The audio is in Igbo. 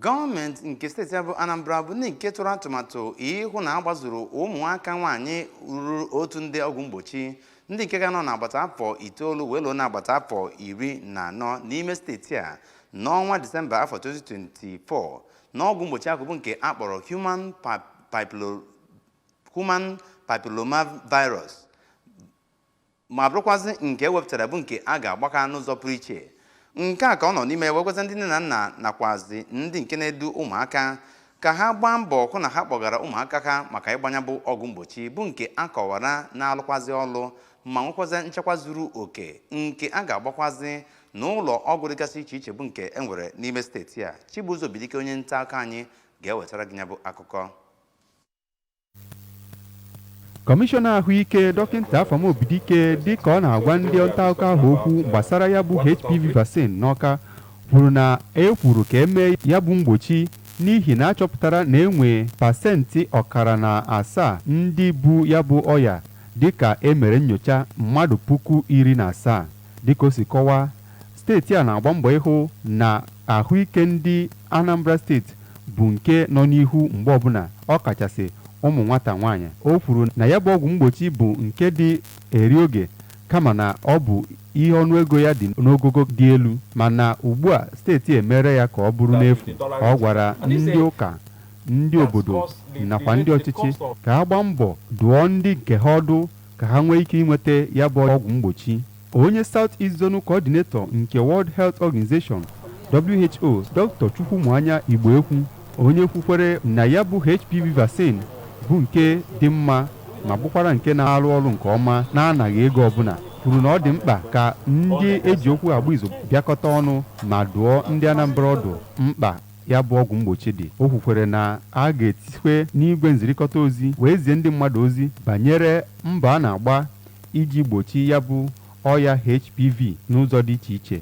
Gọọmenti nke steeti bụ Anambra bụ ndị nke tụrụ atụmatụ ịhụ na agbazuru ụmụaka nwaanyị ruru 1 nde ọgwụ mgbochi, ndị nke ga-anọ n'agbata afọ 9 wee luo n'agbata afọ 14 n'ime steeti a n'ọnwa Disemba afọ 2024, n'ọgwụ mgbochi ahụ bụ nke a kpọrọ human papilloma virus, ma bụrụkwazị nke ewepụtara bụ nke a ga-agbaka n'ụzọ pụrụ iche. Nke a ka ọ nọ n'ime wee gwazi ndị nne na nna nakwazi ndị nke na-edu ụmụaka ka ha gbaa mbọ hụ na ha kpọgara ụmụaka ha maka ịgbanya bụ ọgwụ mgbochi, bụ nke a kọwara na-alụkwazi ọlụ ma nwekwazi nchekwa zuru oke, nke a ga-agbakwazi n'ụlọ ọgwụ dịgasị iche iche bụ nke e nwere n'ime steeti a. Chibuzo Bidike, onye nta akụkọ anyị, ga-ewetara gị ya bụ akụkọ. Kọmishọna ahụike, Dọkịta Afam Obidike, dịka ọ na-agwa ndị nta akụkọ ahụ okwu gbasara ya bụ HPV vaccine n'Ọka, kwuru na e kwuru ka emee ya bụ mgbochi n'ihi na achọpụtara na enwe 7.5% ndị bu ya bụ ọya, dịka e mere nyocha mmadụ 17,000. Dịka o si kọwaa, steeti a na-agba mbọ ịhụ na ahụike ndị Anambra Steeti bụ nke nọ n'ihu mgbe ọbụla, ọ kachasị ụmụ nwata nwaanyị. O kwuru na ya bụ ọgwụ mgbochi bụ nke dị eri oge, kama na ọ bụ ihe ọnụego ya dị n'ogogo dị elu, mana ugbu a steeti emere ya ka ọ bụrụ n'efu. Ọ gwara ndị ụka, ndị obodo nakwa ndị ọchịchị ka ha gbaa mbọ dụọ ndị nke ha ọdụ ka ha nwee ike inweta ya bụ ọgwụ mgbochi. Onye South East Zonal Coordinator nke World Health Organization, WHO, Dr. Chukwumuanya Igboekwu, onye kwukwere na ya bụ HPV vaccine bụ nke dị mma ma bụkwara nke na-arụ ọrụ nke ọma na-anaghị ego ọbụla, kwuru na ọ dị mkpa ka ndị eji okwu agba izu bịakọta ọnụ ma dụọ ndị Anambra ọdụ mkpa ya bụ ọgwụ mgbochi dị. O kwukwere na a ga-etikwe n'igwe nzirikọta ozi wee zie ndị mmadụ ozi banyere mbọ a na-agba iji gbochi ya bụ ọya HPV n'ụzọ dị iche iche.